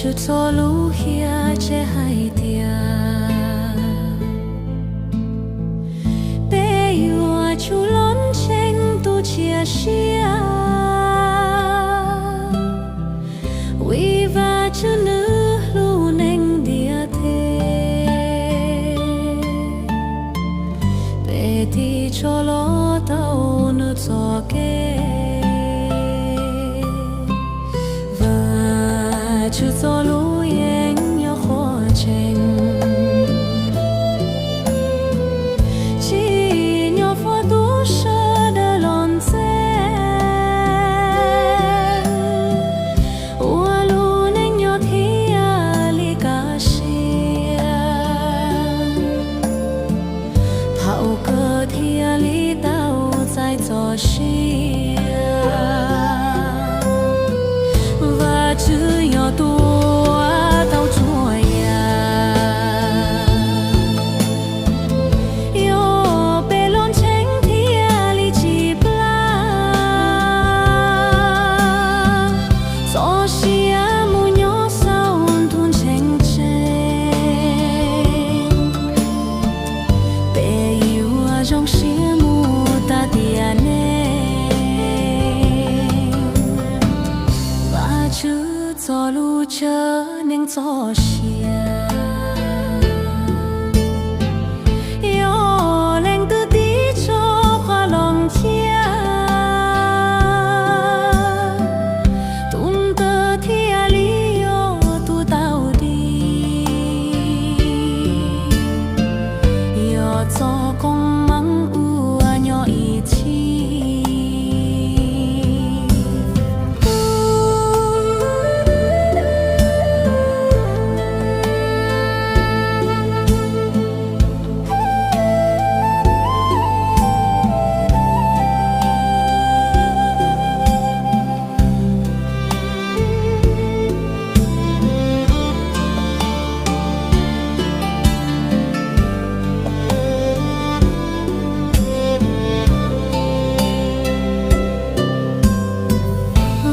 Tswv Txoj Lus Hiav Txwv hais tias, peb yuav tsum los ntseeg tus cia siab, vim Vajtswv nws hlub neeg ntiaj teb, peb tig tshaj los tau nws txoj kev. Vajtswv txoj lus yeej yog qhov tseeb, tsim nyog foom tus sawv daws los ntseeg, ua lub neej nyob thiaj li kaj siab, thaum kawg thiaj li tau txais txoj sia. Vajtswv yog tus ua tau txhua yam, yog peb los ntseeg thiaj li tsis plab, txoj sia mus nyob saum ntuj ntseeg tseeb, peb yuav zoo siab mus tas tiam neej. Vajtswv txoj lus tswv neeg txoj sia, yog leej twg tig tshaj qhuav los nrhiav, tus ntawd thiaj li yog tus tau dim, yog txoj koob meej uas nyob ib txhis.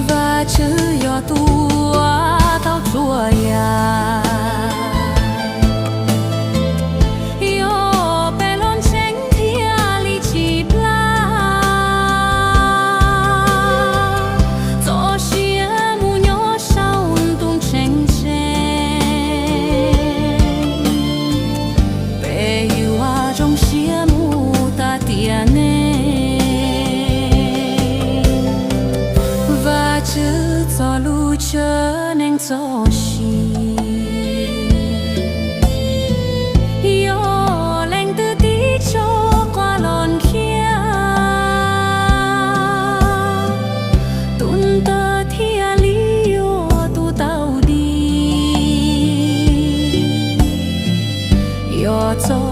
Vajtswv yog tus ua tau txhua yam, yog peb los ntseeg thiaj li tsis plab, txoj sia mus nyob saum ntuj ntseeg tseeb, peb yuav zoo siab mus tas tiam neej. Vajtswv txoj lus tswv neeg txoj sia, yog leej twg tig tshaj qhuav los nrhiav, tus ntawd thiaj li yog tus tau dim, yog txoj